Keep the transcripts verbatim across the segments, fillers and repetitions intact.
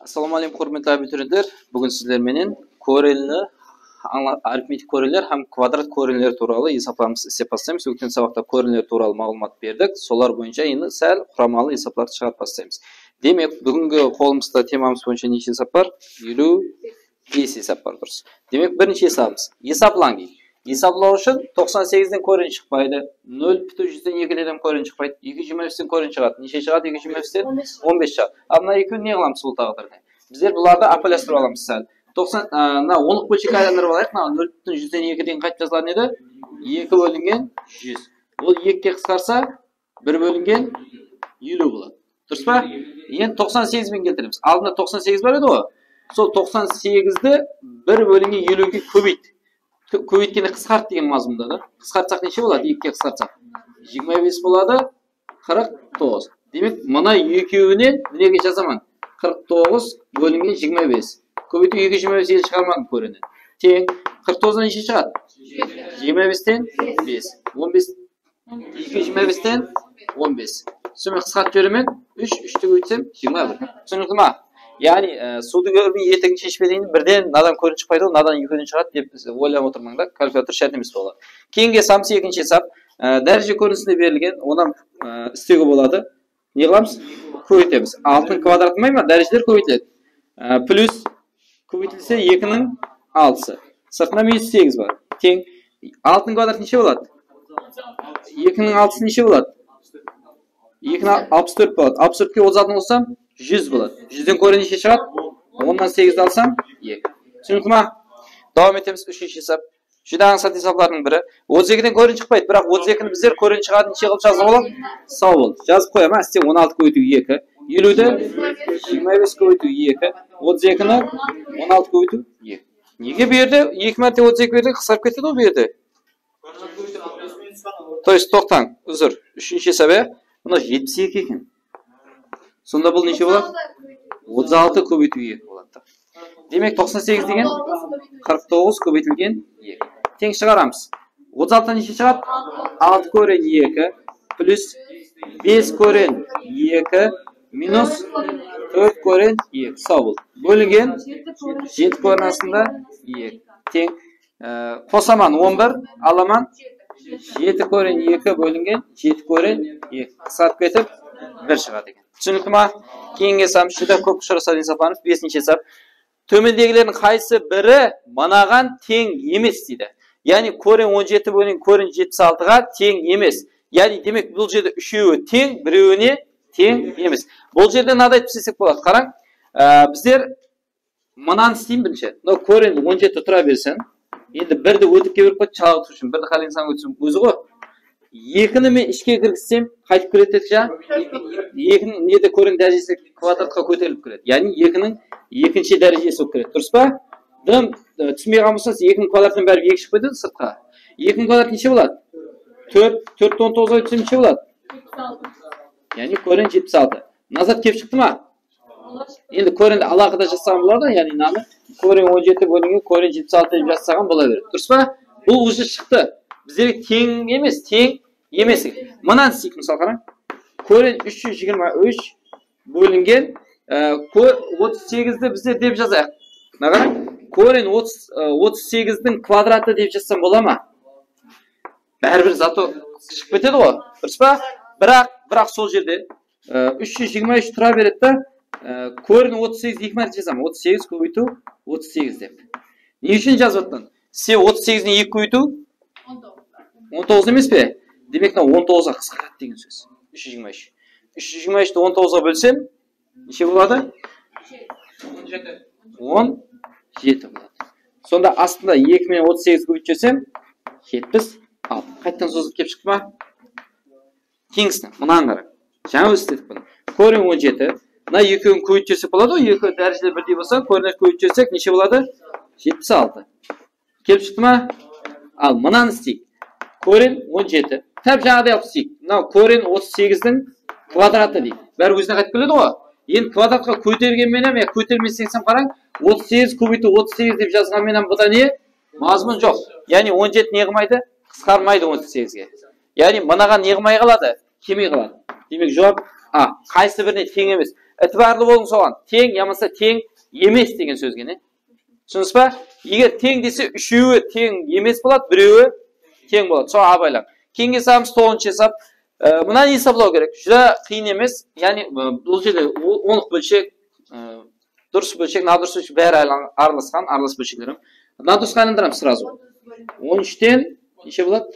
Assalawma áleykum, húrmetli abiturientler. Búgin sizler menen korenli, ańla-, arifmetik korenler hám kvadrat korenler tuwralı esaplarımızdı islep baslaymız. Ótken sabaqta korenler tuwralı maǵlıwmat berdik. Solar boyınsha endi sál quramalı esaplardı shıǵarıp baslaymız. Demek, búgingi qolımızda temamız boyınsha neshe esap bar? Eliw bes esap bar, durıs. Demek, birinshi esabımız. Esaplań deydi. Esaplaw ushın toqsan segizden koren shıqpaydı. Nol pútin júzden ekiden koren shıqpaydı. Eki júz jigirma besten koren shıǵadı. Neshe shıǵadı? Eki júz jigirma besten on bes shıǵadı. Al, mına ekewin ne qılamız bul táǵdirde? Bizler bulardı ápiwayılastırıp alamız sál. Toqsan, a, mına onlıq bólshekke aylandırıp alayıq. Mına nol pútin júzden eki degen qaytıp jazıladı edi? Eki bólingen júz. Ol ekige qısqarsa, bir bólingen eliw boladı. Durıs pa? Endi toqsan segizben keltiremiz. Aldında toqsan segiz bar edi ǵoy. Sol toqsan segizdi bir bólingen eliwge kóbeyt. Kó-, kóbeytkende qısqart degen mazmunda da. Qısqartsaq neshe boladı? Ekige qısqartsaq. Jigirma bes boladı, qırq toǵız. Demek, mına ekewinen minege jazaman. Qırq toǵız bólingen jigirma bes. Kóbeytiw eki júz jigirma bes, el shıǵarmadım korennen. Teń. Qırq toǵızdan neshe shıǵadı? Jigirma besten bes. On bes. Eki júz jigirma besten on bes. Sonıń menen qısqartıp jiberemen. Úsh, úshti kóbeytsem, jigirma bir. Túsinikli ma? Yaǵnıy, e, suwdı kórmey, etegin sheshpeden birden mınadan koren shıqpaydı ǵoy, mınadan ekewden shıǵadı dep oylanıp otırmań da, kalkulyator shárt emes oǵan. Keyingi esabımız ekinshi esap. E, dáreje kórinisinde berilgen, onnan, e, islewge boladı. Ne qılamız? Kóbeytemiz. Altınıń kvadratı ma, dárejeler kóbeytiledi. E, plyus kóbeytilse ekiniń altısı. Sırtında minus segiz bar. Teń. Altınıń kvadratı neshe boladı? Ekiniń altısı neshe boladı? Ekiniń al-, alpıs tórt boladı. Alpıs tórtke otız altını qossam, júz boladı. Júzden koren neshe shıǵadı? Onnan segizdi alsam, eki. Túsinikli ma? Dawam etemiz, úshinshi esap. Júdá ańsat esaplardıń biri. Otız ekiden koren shıqpaydı, biraq otız ekini bizler koren shıǵadı neshe qılıp jazıp alamız? Saw bol. Jazıp qoyaman, áste on altı kóbeytiw eki. Eliwdi jigirma bes kóbeytiw eki. Otız ekini on altı kóbeytiw eki. Nege bu jerde eki márte otız eki berdik, qısqarıp ketedi ǵoy bu jerde. То есть, toqtań, úzir. Úshinshi esap, ya? Mına jetpis eki eken. Sonda bul neshe boladı? Otız altı kóbeytiw eki boladı. Demek, toqsan segiz degen qırq toǵız kóbeytilgen eki. Teń shıǵaramız. Otız altıdan neshe shıǵadı? Altı koren eki plyus bes koren eki minus tórt koren eki. Saw bol. Bólingen jeti koren astında eki. Teń. E, qosaman on bir, alaman jeti koren eki bólingen jeti koren eki. Qısqarıp ketip, bir shıǵadı eken. Túsinikli ma? Keyingi esabımız júdá kóp ushırasadı esaplarımız, besinshi esap. Tómendegilerdiń qaysı biri mınaǵan teń emes deydi. Yaǵnıy koren on jeti bólingen koren jetpis altıǵa teń emes. Yaǵnıy, demek, bul jerde úshewi teń, birewine teń emes. Bul jerde mınaday etip islesek boladı. Qarań, e, bizler mınanı isleyim birinshi. Mına koren on jeti tura bersin. Endi birdi ótip kelip qoydı, chalǵıtıw ushın. Birdi qálegen sanǵa ótsem ózi ǵoy. Ekini men ishke kirgizsem, qaytıp kiredi dedik ja? Ekiniń nede koren dárejesi kvadratqa kóterilip kiredi. Yaǵnıy ekiniń ekinshi dárejesi bolıp kiredi. Durıs pa? Dım, e, túsinbey qalǵan bolsańız, ekiniń kvadratından báribir eki shıǵıp ketedi sırtqa. Ekiniń kvadratı neshe boladı? Tórt, tórtti on toǵızǵa ótsem neshe boladı? Yaǵnıy koren jetpis altı. Nazat kelip shıqtı ma? Endi korendi alaqıda jasaǵan boladı, yaǵnıy mınanı koren on jeti bólingen koren jetpis altı dep jasaǵan bola beredi. Durıs pa? Bul уже shıqtı. Bizlerge teń emes, teń emes. Mınanı isteyik, mısal qarań. Koren úsh júz jigirma úsh bólingen, e, ko-, otız segizdi bizler dep jazayıq. Mına qarań, koren otız, e, otız segizdiń kvadratı dep jazsam bola ma? Báribir zato shıǵıp ketedi ǵoy. Durıs pa? Biraq, biraq sol jerde E, úsh júz jigirma úsh tura beredi da, e, koren otız segizdi eki márte jazaman. Otız segiz kóbeytiw otız segiz dep. Ne ushın jazıp atırman? Sebebi otız segizden eki kóbeytiw on toǵız emes pe? Demek, mına on toǵızǵa qısqaradı degen sóz. Úsh júz jigirma úsh. Úsh júz jigirma úshti on toǵızǵa bólsem, neshe boladı? On jeti boladı. Sonda astında eki menen otız segizdi kóbeytip jibersem, jetpis altı. Qaytadan sozılıp kelip shıqtı ma? Teńsine, mınaǵan qarań. Jańa biz isledik bunı. Koren on jeti. Mına ekewin kóbeytip jibersek boladı ǵoy, eki dárejeler birdey bolsa, korenlerdi kóbeytip jibersek, neshe boladı? Jetpis altı. Kelip shıqtı ma? Al, mınanı isteyik. Koren on jeti. Tap jańaǵıday alıp isteyik. Mına koren otız segizdiń kvadratı deyik. Bári ózine qaytıp keledi ǵoy. Endi kvadratqa kótergen menen ya kótermesek sen qarań, otız segiz kóbeytiw otız segiz dep jazǵan menen bunda ne? Mazmun joq. Yaǵnıy on jeti ne qılmaydı? Qısqarmaydı on segizge. Yaǵnıy mınaǵan ne qılmay qaladı? Kelmey qaladı. Demek, juwap A. Qaysı birine teń emes? Itibarlı bolıń soǵan. Teń yamasa teń emes degen sózge, ne? Túsindińiz ba? Eger teń dese, úshewi teń emes boladı, birewi teń boladı. Soǵan abaylań. Keyingi esabımız toǵızınshı esap. E, mınanı esaplaw kerek. Júdá qıyın emes. Yaǵnıy, e, bul jerde o-, onlıq bólshek, e, durıs bólshek, nadurıs bólshek, bári aylan-, aralasqan, aralas bólshekler. Nadurısqa aylandıramız srazu. On úshten neshe boladı?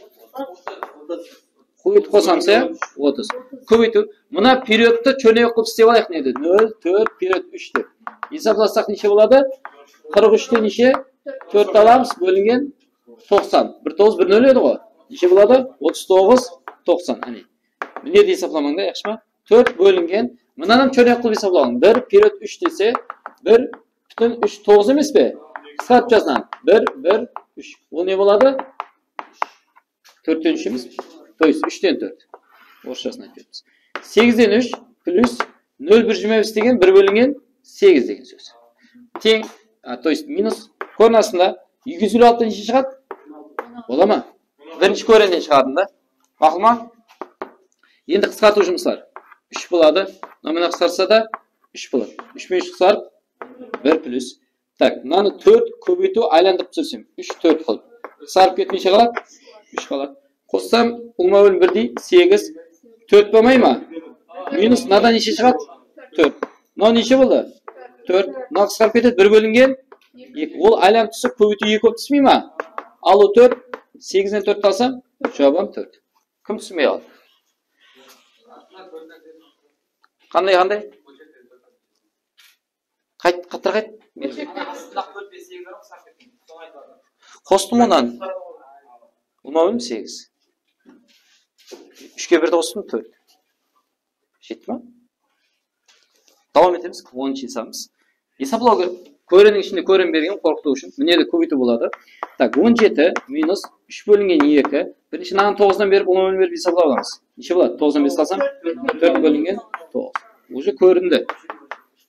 Kóbeytip qosamız, ya? Otız. Kóbeytiw. Mına periodtı chónek qılıp islep alayıq, ne edi? Nol, tórt, period úsh dep. Esaplasaq neshe boladı? Qırq úshten neshe? Tórtti alamız, bólingen toqsan. Bir toǵız, bir nol edi ǵoy. Neshe boladı? Otız toǵız, toqsan. Áne. Mına jerde esaplamań da, yaqshı ma? Tórt bólingen. Mınanı hám chónek qılıp esaplań. Bir period úsh dese, bir pútin úsh, toǵız emes pe? Qısqartıp jazıń. Bir, bir, úsh. Ol ne boladı? Tórtten úsh emes. То есть, úshten tórt. Orısshasın aytıp júrmiz. Segizden úsh plyus nol bir júz jigirma bes degen bir bólingen segiz degen sóz. Teń, a, то есть, minus koren astında eki júz eliw altı neshe shıǵadı? Bola ma? Birinshi korenden shıǵardım da. Maqul ma? Endi qısqartıw jumısları. Úsh boladı. Mına mına qısqarsa da úsh boladı. Úsh penen úsh qısqarıp, bir plyus. Tak, mınanı tórt kóbeytiw, aylandırıp túsirsem, úsh tórt qılıp. Qısqarıp ketip neshe qaladı? Úsh qaladı. Qossam, ulıwma bólim birdey, segiz. Tórt bolmay ma? Minus mınadan neshe shıǵadı? Tórt. Mınaw neshe boldı? Tórt. Mınaw qısqarıp ketedi, bir bólingen eki. Ol aylanıp túsip, kóbeytiw eki bolıp túspey ma? Alıw tórt, segizden tórtti alsam, juwabım tórt. Kim túsinbey qaldı? Qanday, qanday? Qayt, qatıraq ayt. Qostım onnan. Ulıwma bólim segiz. Úshke birdi qostım, tórt. Jetti ma? Dawam etemiz. Onınshı esabımız. Esaplaw kerek. Korenniń ishinde koren bergen, qorqıtıw ushın. Mine de kóbeytiw boladı. Tak, on jeti minus úsh bólingen eki. Birinshi mınanı toǵızdan berip, ulıwma bólim berip esaplap alamız. Neshe boladı? Toǵızdan bes alsam, tórt bólingen toǵız. Уже kórindi.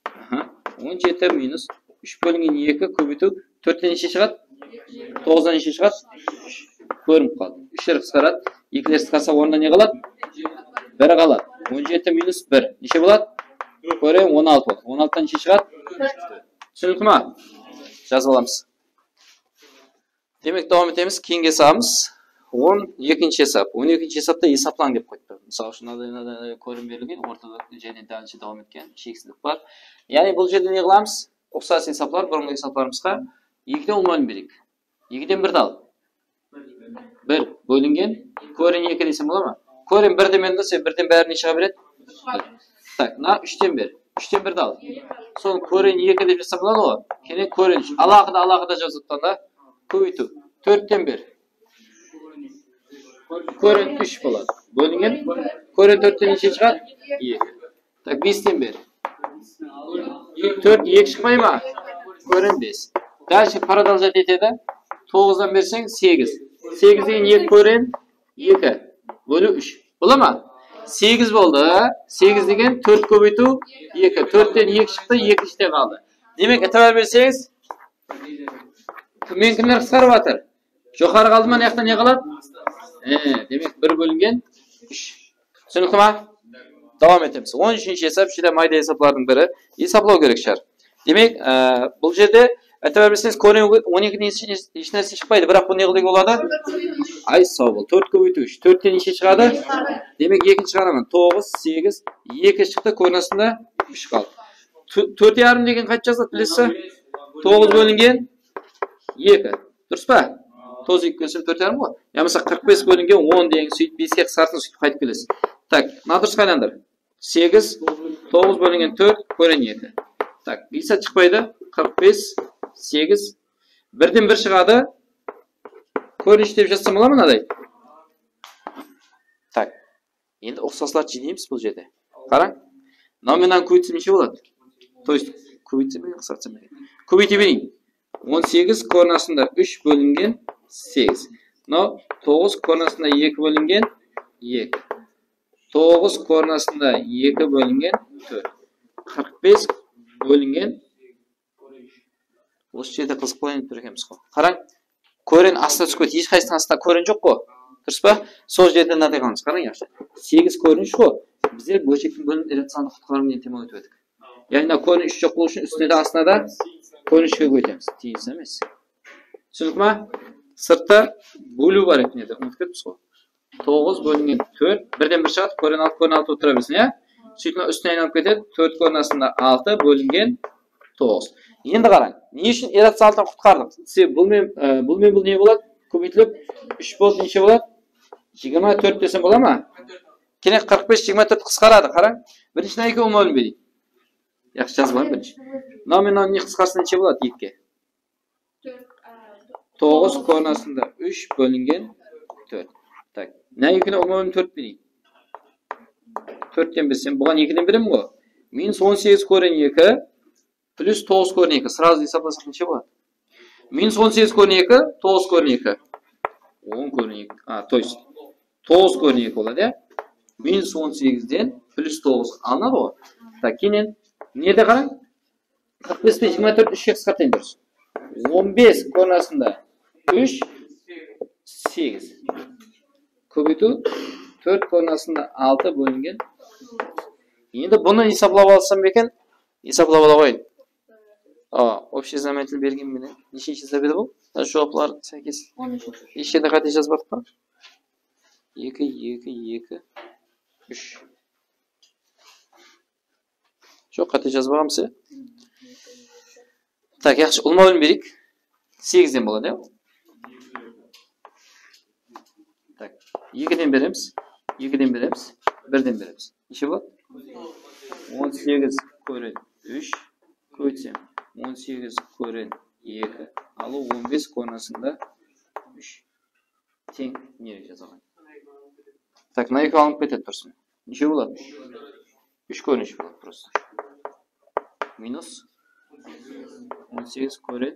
Aha. On jeti minus úsh bólingen eki kóbeytiw tórtten neshe shıǵadı? Toǵızdan neshe shıǵadı? Úsh. Kórinip qaldı. Úshler qısqaradı. Ekiler qısqarsa, ornında ne qaladı? Bir qaladı. On jeti minus bir. Neshe boladı? Koren on altı boladı. On altıdan neshe shıǵadı? Túsinikli ma? Jazıp alamız. Demek, dawam etemiz. Keyingi esabımız on ekinshi esap. On ekinshi esapta esaplań dep qoyıptı. Mısal ushın, mınaday, mınaday, mınaday koren berilgen, ortada jáne dálshe dawam etken sheksizlik bar. Yaǵnıy, bul jerde ne qılamız? Uqsas esaplar, burınǵı esaplarımızǵa ekiden ulıwma bólim bereyik. Ekiden birdi al. Bir bólingen koren eki desem bola ma? Koren birdi men de, sen birden bári ne shıǵa beredi? Bir. Tak, mına úshten ber. Úshten birdi al. Sonı koren eki dep jazsam boladı ǵoy. Keyin koren úsh. Alaqıda, alaqıda jazıptan da kóbeytiw. Tórtten ber. Koren úsh boladı. Bólingen koren tórtten neshe shıǵadı? Eki. Tak, besten ber. Tórt, eki shıqpay ma? Koren bes. Dálshe продолжать etedi. Toǵızdan berseń, segiz. Segiz degen eki koren eki. Bóliw úsh. Bola ma? Segiz boldı. Segiz degen tórt kóbeytiw eki. Tórtten eki shıqtı, eki ishte qaldı. Demek, itibar berseńiz, men kimler qısqarıp atır? Joqarı qaldı ma, mına jaqta ne qaladı? E, demek, bir bólingen úsh. Túsinikli ma? Dawam etemiz. On úshinshi esap, júdá mayda esaplardıń biri. Esaplaw kerek shıǵar. Demek, e, bul jerde, itibar berseńiz, koren on ekiden hesh, hesh nárse shıqpaydı, biraq bul ne qıldıq boladı? Ay, saw bol. Tórt kóbeytiw úsh. Tórtten neshe shıǵadı? Demek, ekini shıǵaraman. Toǵız, segiz, eki shıqtı, koren astında úsh qaldı. Tó-, tórt yarım degen qaytı jazıladı, bilesiz be? Toǵız bólingen eki. Durıs pa? Toǵız eki bólsem tórt yarım ǵoy. Yamasa qırq bes bólingen on degen, sóytip beske qısqartıń, sóytip qaytıp kelesiz. Tak, mına durısqa aylandır. Segiz, toǵız bólingen tórt, koren eki. Tak, esap shıqpaydı. Qırq bes, segiz. Birden bir shıǵadı. Koren úsh dep jazsam bola ma mınaday? Tak. Endi uqsaslardı jıynaymiz bul jerde. Qarań. Mınaw menen kóbeytsem neshe boladı? То есть, kóbeytsem be, qısqartsam be? Kóbeyte bereyin. On segiz koren astında úsh bólingen segiz. Mınaw toǵız koren astında eki bólingen eki. Toǵız koren astında eki bólingen tórt. Qırq bes bólingen Usı jerde qızıq bolayın dep tur ekenbiz ǵo. Qarań, koren astına túsip ketedi. Hesh qaysısınıń astında koren joq ǵo. Durıs pa? Sol jerde mınaday qılamız. Qarań, yaqshı. Segiz koren úsh ǵo. Bizler bólshektiń bólimin irracionaldı qutqarıw menen tema ótip edik. Yaǵnıy, mına koren úsh joq bolıw ushın ústine de, astına da koren úshke kóbeytemiz. Tiyis emes. Túsinikli ma? Sırtta bóliw bar eken edi, umıtıp ketippiz ǵoy. Toǵız bólingen tórt, birden bir shıǵadı, koren altı, koren altı bolıp tura bersin, ya? Sóytip mına ústine aylanıp ketedi, tórt koren astında altı bólingen toǵız. Endi qarań, ne ushın irracionaldan qutqardıq? Sen bul men, e, bul men bul ne boladı? Kóbeytilip, úsh bolıp neshe boladı? Jigirma tórt desem bola ma? Kene qırq bes, jigirma tórt qısqaradı, qarań. Birinshi mına ekewin mólin bereyik. Yaqshı, jazıp alayın birinshi. Mınaw menen mınaw ne qısqarsa neshe boladı? Ekige. Toǵız koren astında úsh bólingen tórt. Tak. Mına ekini ulıwma tórt bereyik. Tórtten bersem, buǵan ekiden beremen ǵoy. Minus on segiz koren eki plus toǵız koren eki. Srazı esaplasaq neshe boladı? Minus on segiz koren eki, toǵız koren eki. On koren eki. A, то есть, toǵız koren eki boladı, ya? Minus on segizden plus toǵız alınadı ǵoy. Tak, keyin ne de qarań. Qırq bes penen jigirma tórtti úshke qısqartayın, durıs. On bes koren astında úsh, segiz. Kóbeytiw tórt koren astında altı bólingen. Endi bunı esaplap alsam eken, esaplap ala qoyın. A, общий знаменатель bergen menen neshinshi esap edi bul? Mına juwaplar sáykes. Hesh jerde qáte jazbadıq pa? Eki, eki, eki, úsh. Joq, qáte jazbaǵanbız, ya. Tak, yaqshı, ulıwma bólim bereyik. Segizden boladı, ya. Tak, ekiden beremiz, ekiden beremiz, birden beremiz. Neshe boladı? On segiz koren úsh, kóbeytsem, on segiz koren eki, al on bes koren astında úsh. Teń nerege jazılǵan? Tak, mına ekewi alınıp ketedi, durıs. Neshe boladı? Úsh koren úsh boladı, prosto. Minus on segiz koren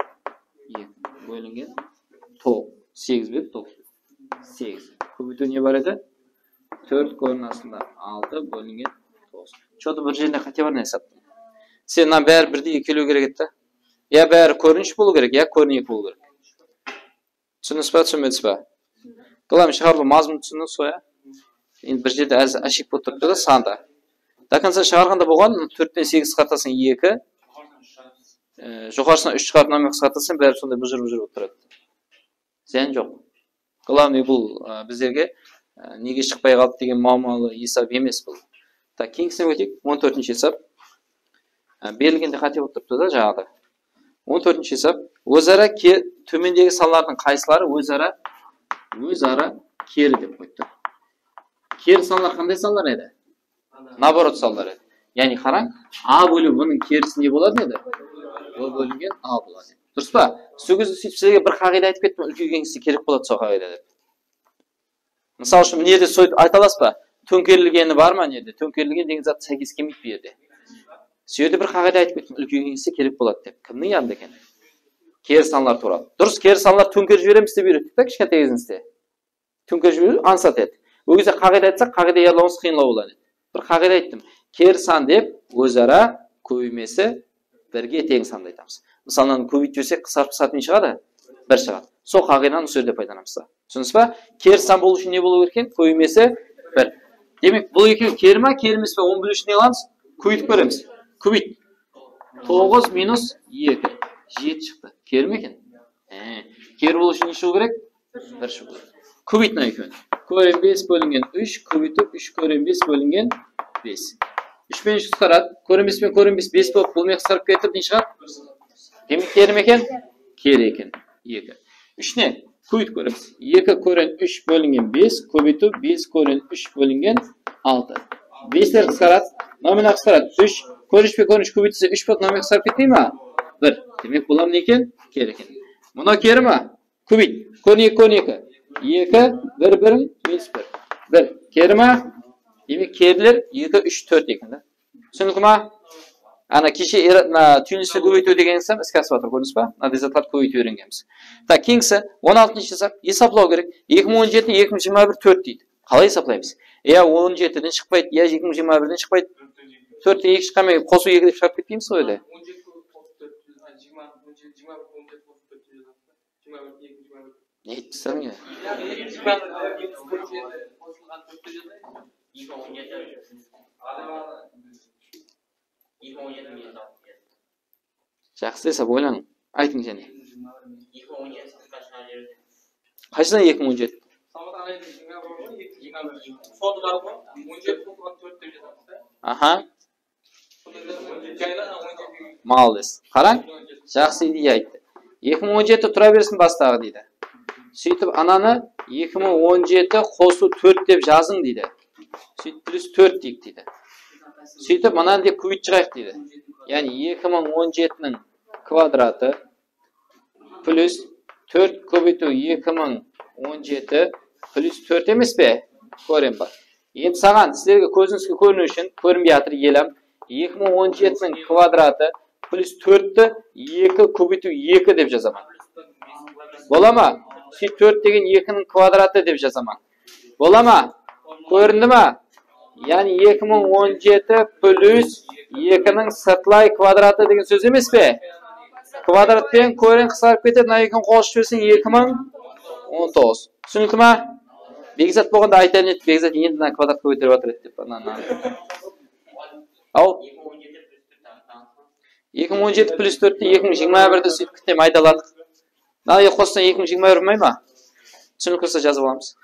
eki bólingen toǵız. Segiz be? Toǵız. Segiz. Kóbeytiw ne bar edi? Tórt koren astında altı bólingen toǵız. Что-то bir jerinde qáte bar ne esapta. Sen mına bári birdey keliwi kerek edi da. Ya bári koren úsh bolıw kerek, ya koren eki bolıw kerek. Túsindińiz ba, túsinbedińiz ba? Главное, shıǵarıw mazmunın túsindińiz ǵoy, ya? Endi bir jerde ázir ошибка bolıp turıptı da, sanda. До конца shıǵarǵanda bolǵan, tórtten segiz qısqartasań, eki, e, joqarısına úsh shıǵarıp, mınaman qısqartasań, bári sonday bıjır-bıjır bolıp turadı. Zıyan joq. Главное, bul, e, bizlerge, e, nege shıqpay qaldı degen muammalı esap emes bul. Tak, keyingisine óteyik. On tórtinshi esap. E, berilgende qáte bolıp turıptı da, jańaǵıda. On tórtinshi esap. Óz-ara ke-, tómendegi sanlardıń qaysıları óz-ara, óz-ara keri dep qoyıptı. Keri sanlar qanday sanlar edi? Наоборот sanlar edi. Yaǵnıy, qarań, A bóliw bunıń kerisi ne boladı edi? B bólingen A boladı. Durıs pa? Sol gezde sóytip sizlerge bir qaǵıyda aytıp kettim, úlkeygen kese kerek boladı sol qaǵıyda dep. Mısal ushın, mına jerde sóytip ayta alasız ba? Tóńkerilgeni bar ma mına jerde? Tóńkerilgen degen zat sáykes kelmeydi bu jerde. Sol jerde bir qaǵıyda aytıp kettim, úlkeygen kese kerek boladı dep. Kimniń yadında eken? Keri sanlar tuwralı. Durıs, keri sanlar tóńkerip jiberemiz dep úyrettik ta kishkentay gezimizde. Tóńkerip jiberiw ańsat edi. Ol gezde qaǵıyda aytsaq, qaǵıyda yadlawıńız qıyınlaw boladı edi. Bir qaǵıyda ayttım. Keri san dep óz-ara kóbeymesi birge teń sandı aytamız. Mısalı, mınanı kóbeytip jibersek, qısqarıp, qısqarıp ne shıǵadı? Bir shıǵadı. Sol qaǵıydanı usı jerde paydalanamız da. Túsindińiz ba? Keri san bolıw ushın ne bolıw kerek eken? Kóbeymesi bir. Demek, bul ekewi keri ma, keri emes pe? Onı biliw ushın ne qılamız? Kóbeytip kóremiz. Kóbeyt. Toǵız minus eki. Jeti shıqtı. Keri me eken? He. Keri bolıw ushın ne shıǵıw kerek? Bir shıǵıw kerek. Kóbeyt mına ekewin. Koren bes bólingen úsh, kóbeytiw úsh koren bes bólingen bes. Úsh penen úsh qısqaradı. Koren bes penen koren bes, bes bolıp, bul menen qısqarıp ketip, ne shıǵadı? Demek, keri me eken? Keri eken. Eki. Úsh ne? Kóbeytip kóremiz. Eki koren úsh bólingen bes, kóbeytiw bes koren úsh bólingen altı. Besler qısqaradı. Mına menen qısqaradı. Úsh, koren úsh penen koren úsh kóbeytilse, úsh bolıp, mına menen qısqarıp ketpey ma? Bir. Demek, bul hám ne eken? Keri eken. Mına keri ma? Kóbeyt. Koren eki, koren eki. Eki, bir, bir, minus bir. Bir. Keri ma? Demek, keriler eki, úsh, tórt eken da. Túsinikli ma? Ana keshe era-, mına túyinlesine kóbeytiw degen esap iske asıp atır, kórdińiz ba? Mınaday zatlardı kóbeytip úyrengenbiz. Tak, keyingisi, on altınshı esap, esaplaw kerek. Eki mıń on jeti, eki mıń jigirma bir, tórt deydi. Qalay esaplaymız? Ya on jetiden shıqpaydı, ya eki mıń jigirma birden shıqpaydı. Tórtten eki shıqqan menen qosıw eki dep shıǵarıp ketpeymiz ǵoy, ele. Ne ayttı sen ya? Jaqsı esap, oylań. Aytıń jáne. Qaysıdan eki mıń on jeti? Aha. Maldes. Qarań, jaqsı ideya ayttı. Eki mıń on jeti tura bersin bastaǵı deydi. Sóytip ananı eki mıń on jeti qosıw tórt dep jazıń deydi. Sóytip plyus tórt deyik deydi. Sóytip mınanı dep kóbeytip shıǵayıq deydi. Yaǵnıy eki mıń on jetiniń kvadratı plyus tórt kóbeytiw eki mıń on jeti plyus tórt emes pe? Koren bar. Endi saǵan sizlerge kózińizge kóriniw ushın, kórinbey atır, elam, eki mıń on jetiniń kvadratı plyus tórtti eki kóbeytiw eki dep jazaman. Bola ma? Sóytip tórt degen ekiniń kvadratı dep jazaman. Bola ma? Kórindi ma? Yaǵnıy eki mıń on jeti plyus ekiniń sırtlay kvadratı degen sóz emes pe? Kvadrat penen koren qısqarıp ketedi. Mına ekini qosıp jiberseń, eki mıń on toǵız. Túsinikli ma? Bekzat bolǵanda aytayın edi, Bekzat endi mına kvadratqa kóterip atır edi dep. Ana, ana. Aw. Eki mıń on jeti plyus tórtti eki mıń jigirma birde sóytip kite maydaladıq. Mına qossań eki mıń jigirma bir bolmay ma? Túsinik bolsa jazıp alamız.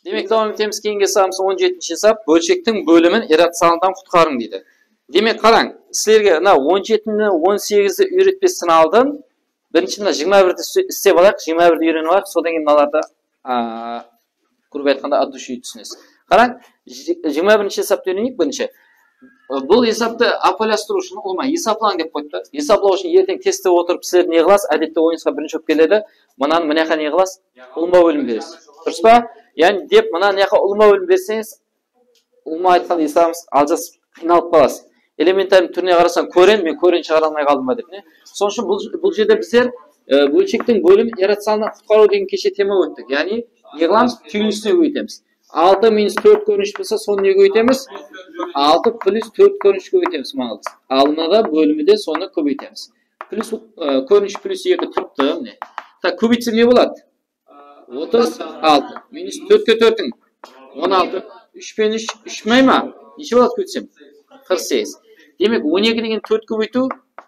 Demek, dawam etemiz. Keyingi esabımız on jetinshi esap. Bólshektiń bólimin irracionaldan qutqarıń deydi. Demek, qarań, sizlerge mına on jetini, on segizdi úyretpesten aldın birinshi mına jigirma birdi is-, islep alayıq, jigirma birdi úyrenip alayıq, sodan keyin mınalardı, a, grubo aytqanda, от души túsinesiz. Qarań, ji-, jigirma birinshi esaptı úyreneyik birinshi. Bul esaptı ápiwayılastırıw ushın ulıwma esaplań dep qoyıptı. Esaplaw ushın erteń testte otırıp sizler ne qılasız? Ádette oyıńızǵa birinshi bolıp keledi. Mınanı mına jaqqa ne qılasız? Ulıwma bólim beresiz. Durıs pa? Yaǵnıy dep mına jaqqa ulıwma bólim berseńiz, ulıwma aytqanda esabıńız aljasıp qıynalıp qalasız. Elementarnıy túrine qarasań, koren, men koren shıǵara almay qaldım ba dep, ne? Sonıń ushın bul, bul jerde bizler, e, bólshektiń bólimin irracionaldan qutqarıw degen keshe tema óttik. Yaǵnıy ne qılamız? Túyinlisine kóbeytemiz. Altı minus tórt koren úsh bolsa, sonı nege kóbeytemiz? Altı plyus tórt koren úshke kóbeytemiz, mańız. Alımına da, bólimi de sonı kóbeytemiz. Plyus, e, koren úsh plyus eki turıptı, mine. Tak, kóbeytsem ne boladı? Otız altı. Minus tórtke tórtiń on altı. Úsh penen úsh, úsh may ma? Neshe boladı kóbeytsem? Qırq segiz. Demek, on eki degen tórt kóbeytiw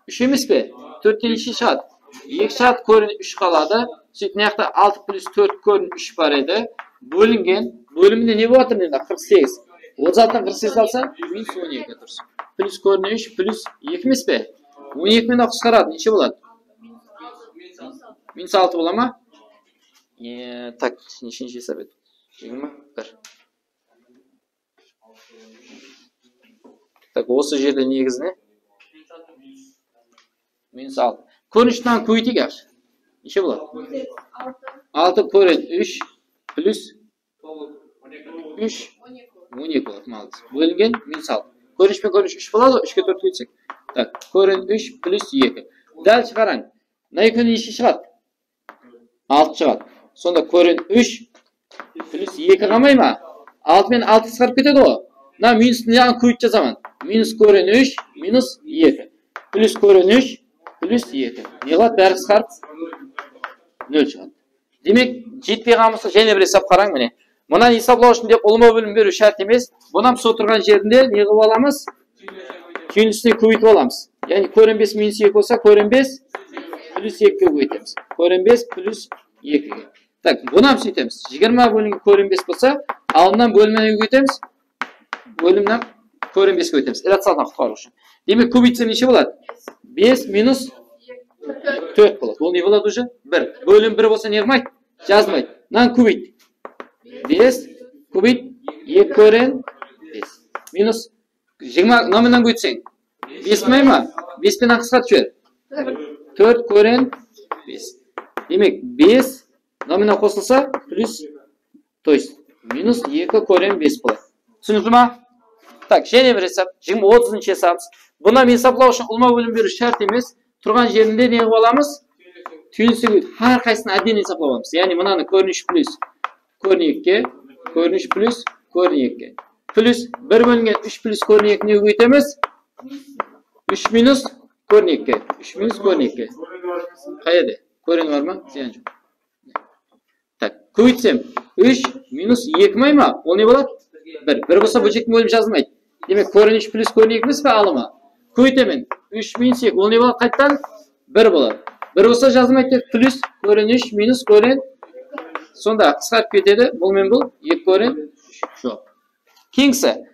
úsh emes pe? Tórtten neshe shıǵadı? Eki shıǵadı, koren úsh qaladı. Sóytip, mına jaqta altı plyus tórt koren úsh bar edi. Bólingen. Bóliminde ne bolıp atır mında? Qırq segiz. Otız altıdan qırq segiz alsa, minus on eki durıs. Plyus koren úsh plyus eki emes pe? On eki menen qısqaradı. Neshe boladı? Minus altı bola ma? E, tak, neshinshi esap edi? Jigirma bir. Tak, usı jerde negizi ne? Minus altı. Koren úshti kóbeyteyik, yaqshı. Neshe boladı? Altı koren úsh plyus úsh, on eki boladı, maladec. Bólingen minus altı. Koren úsh penen koren úsh úsh boladı, úshke tórtti kóbeytsek. Tak, koren úsh plyus eki. Dálshe qarań. Mına ekewinen neshe shıǵadı? Altı shıǵadı. Sonda koren úsh plyus eki qalmay ma? Altı menen altı qısqarıp ketedi ǵoy. Mına minustı mına jaǵın kóbeytip jazaman. Minus koren úsh minus eki. Plyus koren úsh plyus eki. Ne qıladı? Bári qısqarıp nol shıǵadı. Demek, jetpey qalmasa, jáne bir esap qarań, mine. Mınanı esaplaw ushın dep ulıwma bólim beriw shárt emes. Bunı hám sol turǵan jerinde ne qılıp alamız? Túyinlisine kóbeytip alamız. Yaǵnıy, koren bes minus eki bolsa, koren bes plyus ekige kóbeytemiz. Koren bes plyus ekige. Tak, bunı hám sóytemiz. Jigirma bólingen koren bes bolsa, alımnan bólimnen kóbeytemiz. Bólimnen koren beske kóbeytemiz. Irracionaldan qutqarıw ushın. Demek, kóbeytsem neshe boladı? Bes minus tórt boladı. Ol ne boladı уже? Bir. Bólim bir bolsa ne qılmaydı? Jazmaydı. Mınanı kóbeyt. Bes kóbeyt eki koren bes. Minus jigirma, nominnan kóbeytseń. Bes may ma? Bes penen qısqartıp jiber. Tórt koren bes. Demek, bes nominnan qosılsa, plyus, то есть, minus eki koren bes boladı. Túsinikli ma? Tak, jáne bir esap, jigirma, otızınshı esabımız. Bunı hám esaplaw ushın ulıwma bólim beriw shárt emes. Turǵan jerinde ne qılıp alamız? Túyinlisi, hár qaysısın отдельно esaplap alamız. Yaǵnıy, mınanı koren úsh plyus koren ekige, koren úsh plyus koren ekige. Plyus bir bólingen úsh plyus koren ekige kóbeytemiz. Úsh minus koren ekige. Úsh minus koren ekige. Qayerde? Koren bar ma? Zıyan joq. Tak, kóbeytsem, úsh minus eki may ma? Ol ne boladı? Bir. Bir bolsa, bólshektiń bólimi jazılmaydı. Demek, koren úsh plyus koren eki emes pe alımı? Kóbeytemen. Úsh minus eki. Ol ne boladı? Qaytadan bir boladı. Bir bolsa jazılmaydı dep, plyus koren úsh minus koren. Sonda qısqarıp ketedi. Bul men bul eki koren úsh. Joq. Keyingisi.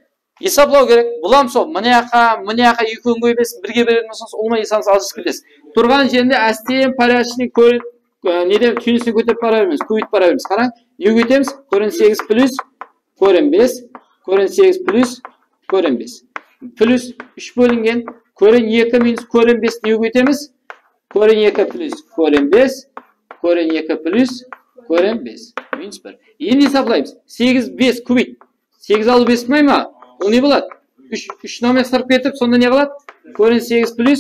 Esaplaw kerek. Bul hám sol. Mına jaqqa, mına jaqqa ekewin kóbeytip, birge bergen bolsańız, ulıwma esanıńız aljasıp ketesiz. Turǵan jerinde ásten порядочный koren, e, neden túyinsin kóterip bara beremiz, kóbeytip bara beremiz. Qarań, ne kóbeytemiz? Koren segiz plyus koren bes, koren segiz plyus koren bes. Plyus úsh bólingen, koren eki minus koren bes ne kóbeytemiz? Koren eki plyus koren bes, koren eki plyus koren bes. Minus bir. Endi esaplaymız. Segiz bes kóbeyt. Segiz alıw bes bolmay ma? Ol ne boladı? Úsh, úsh nomer sırıp ketip, sonda ne qaladı? Koren segiz plyus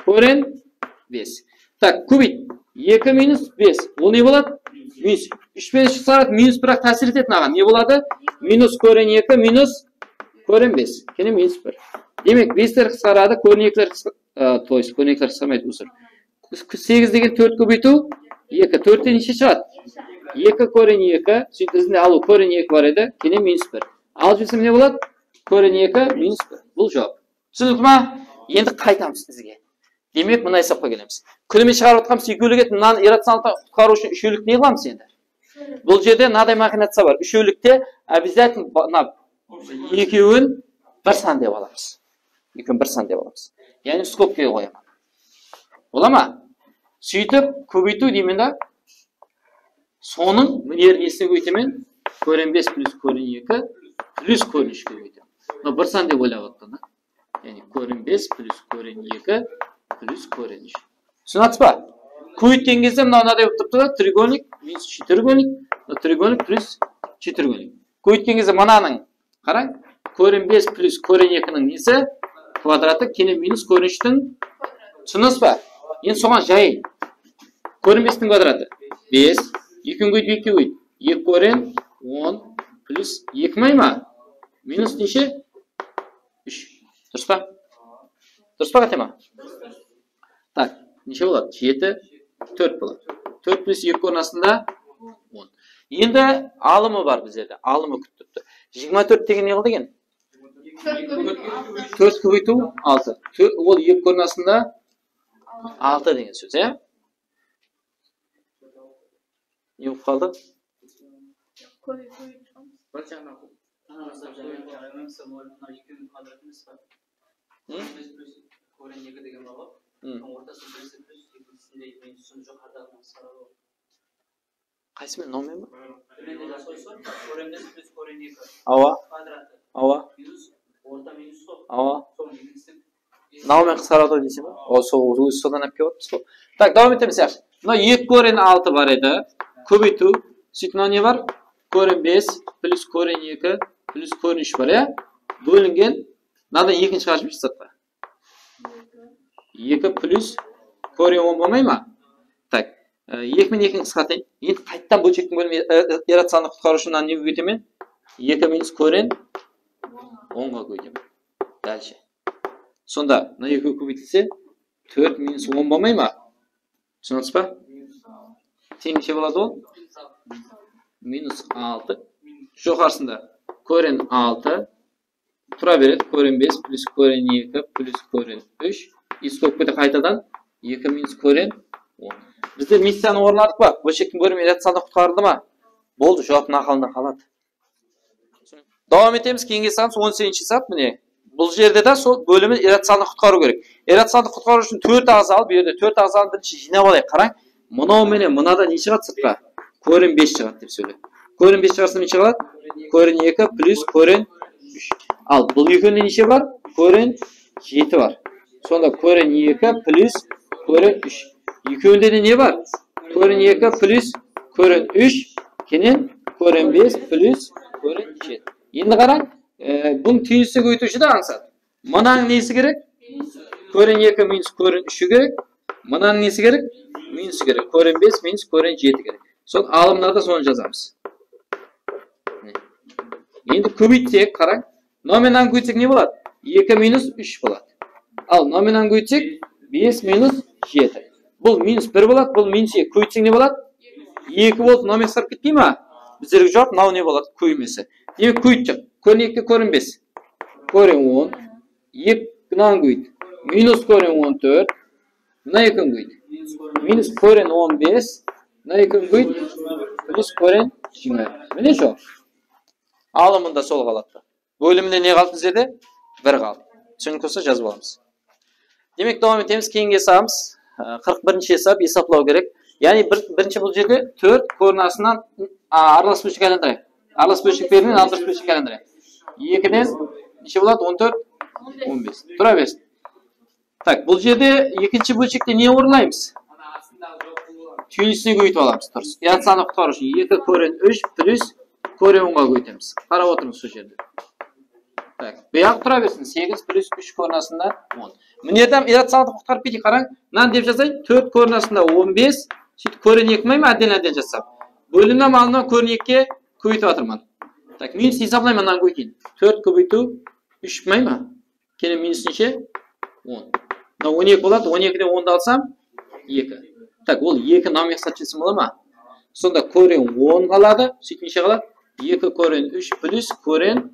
koren bes. Tak, kóbeyt. Eki minus bes. Ol ne boladı? Minus. Úsh penen qısqaradı, minus biraq tásir etedi maǵan. Ne boladı? Minus koren eki minus koren bes. Kene minus bir. Demek, besler qısqaradı, koren ekiler qısqa-, a, то есть, koren ekiler qısqarmaydı, uzr. Segiz degen tórt kóbeytiw eki. Tórtten neshe shıǵadı? Eki koren eki. Sóytip, izinde alıw koren eki bar edi. Kene minus bir. Alıp jibersem ne boladı? Koren eki minus bir. Bul juwap. Túsinikli ma? Endi qaytamız izge. Demek, mına esapqa kelemiz. Kúnime shıǵarıp atqanımız ekewlik edi, mınanı irracionallıqtan qutqarıw ushın úshewlik ne qılamız endi? Bul jerde mınaday maxinaciya bar. Úshewlikte обязательно ba-, mına ekewin bir san dep alamız. Ekewin bir san dep alamız. Yaǵnıy skobkaǵa qoyaman. Bola ma? Sóytip kóbeytiw deymen da. Sonıń miner nesine kóbeytemen? Koren bes plyus koren eki plyus koren úshke kóbeytemen. Mına bir san dep oylap atqan da. Yaǵnıy koren bes plyus koren eki plyus koren úsh. Túsinip atırsız ba? Kóbeytken gezde mınaw mınaday bolıp turıptı da, треугольник minus четырёхугольник, mına треугольник plyus четырёхугольник. Kóbeytken gezde mınanıń, qarań, koren bes plyus koren ekiniń nesi? Kvadratı, kene minus koren úshtiń. Túsindińiz ba? Endi soǵan jayıń. Koren bestiń kvadratı bes, ekini kóbeyt, ekige kóbeyt. Eki koren on plyus eki may ma? Minus neshe? Úsh. Durıs pa? Durıs pa, qáte ma? Tak, neshe boladı? Jeti, tórt boladı. Tórt plyus eki koren astında on. Endi alımı bar bizlerde. Alımı kútip turıptı. Jigirma tórt degen ne qıldı eken? Tórt kóbeytiw altı. Tórt, ol eki koren astında altı degen sóz, ya? Ne bolıp qaldı? Bir jaǵına, mına ekewiniń kvadratı emes pa? Hı? Koren eki degen bar ǵoy. Hı. Ortasında birisi plyus, ekinsinde minus, joqarıdaǵı masqara ǵoy. Qaysı men, nomer ma? Koren bes plyus koren eki. Awa. Kvadratı. Awa. Minus, orta minus sol. Awa. Sol minus. Mınaw men qısqaradı deyseń ba? O, sol, ózi sodan alıp kelip atırmız ǵoy. Tak, dawam etemiz, yaqshı. Mına eki koren altı bar edi. Kóbeytiw. Sóytip, mına ne bar? Koren bes plyus koren eki plyus koren úsh bar, ya? Bólingen. Mınadan ekini shıǵarıp jibershi sırtqa. Eki plyus koren on bolmay ma? Tak. E, eki men ekini qısqartayın. Endi qaytadan bólshektiń bólimi, e, e, irracionallıqtı qutqarıw ushın mınanı nege kóbeytemen? Eki minus koren onǵa kóbeytemen. Dálshe. Sonda mına ekewi kóbeytilse, tórt minus on bolmay ma? Túsindińiz ba? Teń neshe boladı ol? Minus altı. Joqarısında koren altı. Tura beredi. Koren bes plyus koren eki plyus koren úsh. I skobkada qaytadan eki minus koren on. Bizler missiyanı orınladıq pa? Bólshektiń bólimi irracionallıqtı qutqardı ma? Boldı, juwap mına halında qaladı. Dawam etemiz. Keyingi esabımız on segizinshi esap. Mine, bul jerde de sol bólimi irracionallıqtı qutqarıw kerek. Irracionallıqtı qutqarıw ushın tórt aǵzalı, bul jerde tórt aǵzalı birinshi jıynap alayıq. Qarań, mınaw menen mınadan ne shıǵadı sırtqa? Koren bes shıǵadı dep sóyle. Koren bes shıǵarsa neshe qaladı? Koren eki plyus koren úsh. Al, bul ekewinde neshe bar? Koren jeti bar. Sonda koren eki plyus koren úsh. Ekewinde de ne bar? Koren eki plyus koren úsh, kenen koren bes plyus koren jeti. Endi qarań, e, bunıń túyinlisi kóbeytiwshi de ańsat. Mınanıń nesi kerek? Koren eki minus koren úshi kerek. Mınanıń nesi kerek? Minusı kerek. Koren bes minus koren jeti kerek. Sol alımlarda sonı jazamız. Endi kóbeytsek, qarań. Nominalın kóbeytsek ne boladı? Eki minus úsh boladı. Al, nominalın kóbeytsek bes minus jeti. Bul minus bir boladı, bul minus eki. Kóbeytsek ne boladı? Eki boldı, nomer qısqarıp ketpey ma? Bizlerge juwap mınaw ne boladı? Kóbeymesi. Demek, kóbeyttik. Koren ekige koren bes. Koren on. Eki mınadan kóbeydi. Minus koren on tórt. Mına ekewin kóyt. Minus koren on bes. Mına ekewin kóyt. Plus koren jigirma. Mine sol. Alımında sol qaladı. Bóliminde ne qaldı bizlerde? Bir qaldı. Túsinikli bolsa jazıp alamız. Demek, dawam etemiz. Keyingi esabımız, ı, qırq birinshi esap, esaplaw kerek. Yaǵnıy bir, birinshi bul jerde tórt koren astınan, a, aralas bólshek aylandırayıq. Aralas bólshek berilgen, aralas bólshek aylandırayıq. Ekiden neshe boladı? On tórt, on bes. Tura bersin. Tak, bul jerde ekinshi bólshekte ne orınlaymız? Túyinlisine kóbeytip alamız, durıs. Irracionaldı qutqarıw ushın eki koren úsh plus koren onǵa kóbeytemiz. Qarap otırıńız sol jerde. Tak, buyaq tura bersin. Segiz plus úsh koren astında on. Mına jerde hám irracionaldı qutqarıp keteyik, qarań. Mınanı dep jazayın. Tórt koren astında on bes, sóytip koren eki may ma, отдельно, отдельно jazsam. Bólimdi hám aldınnan koren ekige kóbeytip atırman. Tak, minus esaplayman, mınanı kóbeyteyin. Tórt kóbeytiw úsh may ma? Keyin minus neshe? On. Mına on eki boladı, on ekiden ondı alsam, eki. Tak, ol eki nam maqsat jazsam bola ma? Sonda koren on qaladı, sóytip neshe qaladı? Eki koren úsh plus koren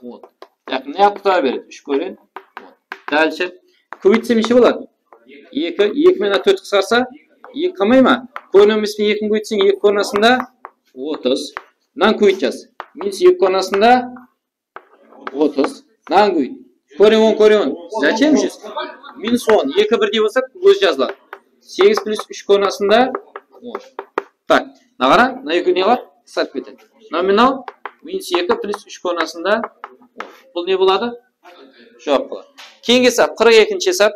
on. Tak, mına quta beredi, úsh koren on. Dálshe. Kóbeytsem neshe boladı? Eki, eki menen tórt qısqarsa, eki qalmay ma? Koren on bes penen ekini kóbeytsem, eki koren astında otız. Mınanı kóbeyt jaz. Minus eki koren astında otız. Mınanı kóbeyt. Koren on, koren on. Зачем júz? Minus on. Eki birdey bolsa, ózi jazıladı. Segiz plus úsh koren astında on. Tak, mına qara, mına ekewi ne qıladı? Qısqarıp ketedi. Nominal minus eki plus úsh koren astında on. Bul ne boladı? Juwap boladı. Keyingi esap, qırq ekinshi esap.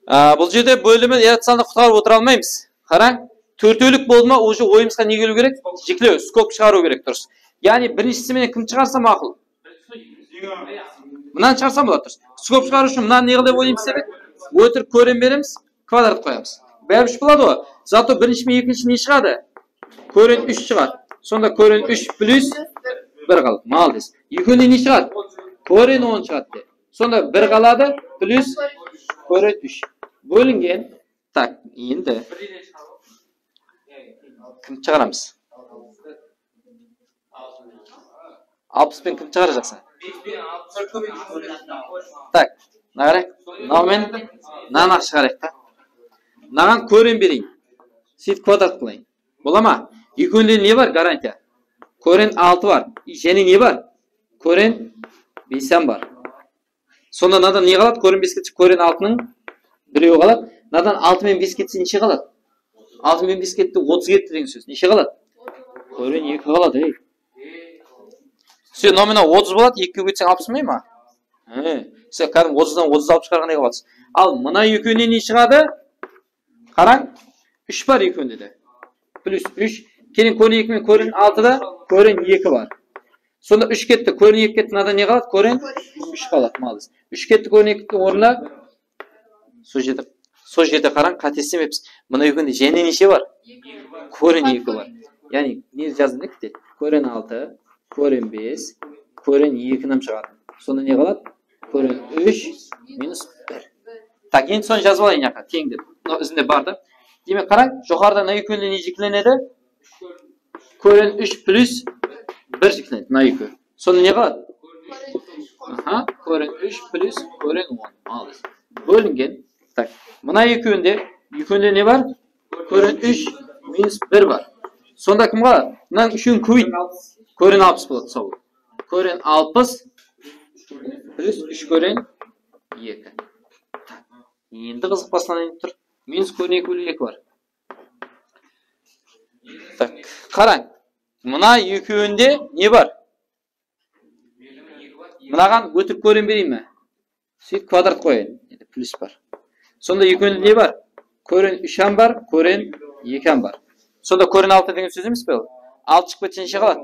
A, bul jerde bólimi irracionaldı qutqarıp otıra almaymız. Qarań, tórtewlik boldı ma, уже oyımızǵa ne keliw kerek? Jiklew, skop shıǵarıw kerek, durıs. Yaǵnıy, birinshisi menen kim shıǵarsa maqul? Mınanı shıǵarsam boladı, durıs. Skop shıǵarıw ushın mınanı ne qılıp oylaymız dep? Ótirik koren beremiz, kvadrat qoyamız. Bári úsh boladı ǵoy. Зато birinshi menen ekinshi ne shıǵadı? Koren úsh shıǵadı. Sonda koren úsh plus bir qaladı. Молодец. Ekewinde ne shıǵadı? Koren on shıǵadı de. Sonda bir qaladı, plus koren úsh. Bólingen. Tak, endi kim shıǵaramız? Alpıs penen kim shıǵarajaqsań? Tak, mına qarań. Mınaw men mınanı shıǵarayıq ta. Mınaǵan koren bereyin. Sóytip kvadrat qılayın. Bola ma? Ekewinde ne bar? Garantiya. Koren altı bar. Jáne ne bar? Koren bes hám bar. Sonda mınadan ne qaladı? Koren bes ketse, koren altınıń birewi qaladı. Mınadan altı menen bes ketse, neshe qaladı? Altı menen bes ketti, otız ketti degen sóz. Neshe qaladı? Koren eki qaladı, ey. Sen nominal otız boladı, ekige kóbeytseń, alpıs may ma? He. Sen kádimgi otızdan otız alıp shıǵarǵanday qıladı. Al, mına ekewinen ne shıǵadı? Qarań, úsh bar ekewinde de. Plus úsh. Keyin koren eki menen koren altıda koren eki bar. Sonda úsh ketti, koren eki ketti, mınada ne qaladı? Koren úsh qaladı, молодец. Úsh ketti, koren eki ketti ornına. Sol jerde, sol jerde qarań, qáte islemeppiz. Mına ekewinde jáne neshe bar? Koren eki bar. Yaǵnıy, ne jazdım dep kete? Koren altı, koren bes, koren eki nam shıǵadı. Sonda ne qaladı? Koren úsh minus bir. Tak, endi sonı jazıp alayın mına jaqqa, teń dep. Mına izinde bar da. Demek, qarań, joqarıda mına ekewinde ne jiklenedi? Koren úsh plus bir jiklenedi, mına ekewi. Sonda ne qaladı? Aha, koren úsh plus koren on. Молодец. Bólingen. Tak, mına ekewinde, ekewinde ne bar? Koren úsh minus bir bar. Sonda kim qaladı? Mınanıń úshewin kóbeyt. Koren alpıs boladı, sol. Koren alpıs plus úsh koren eki. Tak, endi qızıq baslanayın tur. Minus koren eki bólip eki bar. Tak, qarań. Mına ekewinde ne bar? Mınaǵan ótirik koren bereyin be? Sóytip kvadrat qoyayın. Endi plus bar. Sonda ekewinde ne bar? Koren úsh hám bar, koren eki hám bar. Sonda koren altı degen sóz emes pe ol? Altı shıǵıp ketse, neshe qaladı?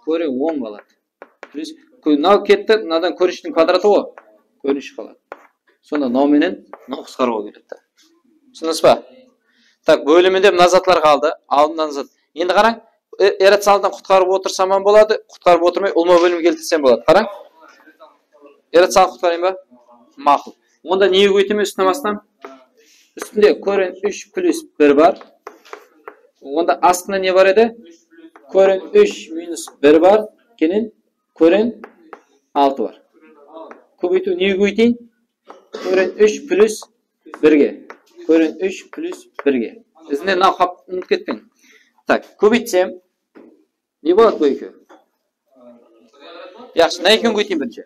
Koren on qaladı. Plus, mınaw ketti, mınadan koren úshtiń kvadratı ǵoy. Koren úsh qaladı. Sonda mınaw menen mınaw qısqarıwǵa keledi. Túsindińiz ba? Tak, bóliminde mına zatlar qaldı. Aldınnan zat. Endi qarań, e, irracionaldan qutqarıp otırsam hám boladı, qutqarıp otırmay ulıwma bólimge keltirsem boladı. Qarań. Irracional qutqarayın ba? Maqul. Onda nege kóbeytemen ústine bastan? Ústinde koren úsh plus bir bar. Onda astında ne bar edi? Koren úsh minus bir bar. Keyin koren altı bar. Kóbeytiw nege kóbeyteyin? Koren úsh plyus birge. Koren úsh plyus birge. Izinen mınaw qap umıtıp ketpeń. Tak, kóbeytsem, ne boladı bul ekewi? Yaqshı, mına ekewin kóbeyteyin birinshi.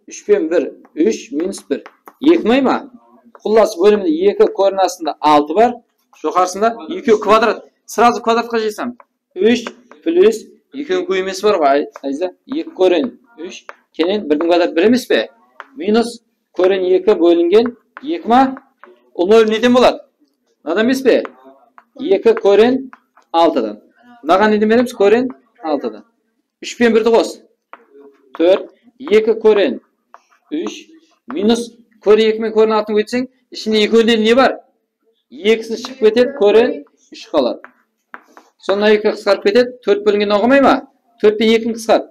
Úsh penen bir, úsh minus bir. Eki may ma? Qullası, bólimde eki, koren astında altı bar. Joqarısında ekew kvadrat. Srazı kvadratqa jıysam. Úsh plyus ekiniń kóbeymesi bar ǵoy, Ay-, Ayza. Eki koren úsh, kenen birdiń kvadratı bir emes pe? Minus koren eki bólingen eki ma? Ulıwma bólim neden boladı? Mınadan emes pe? Eki koren altıdan. Mınaǵan neden beremiz? Koren altıdan. Úsh penen birdi qos. Tórt. Eki koren úsh minus koren eki menen koren altını ótseń, ishinde ekewinde ne bar? Ekisi shıǵıp ketedi, koren úsh qaladı. Sonda eki qısqarıp ketedi, tórt bólingen oǵarmay ma? Tórtten ekini qısqart.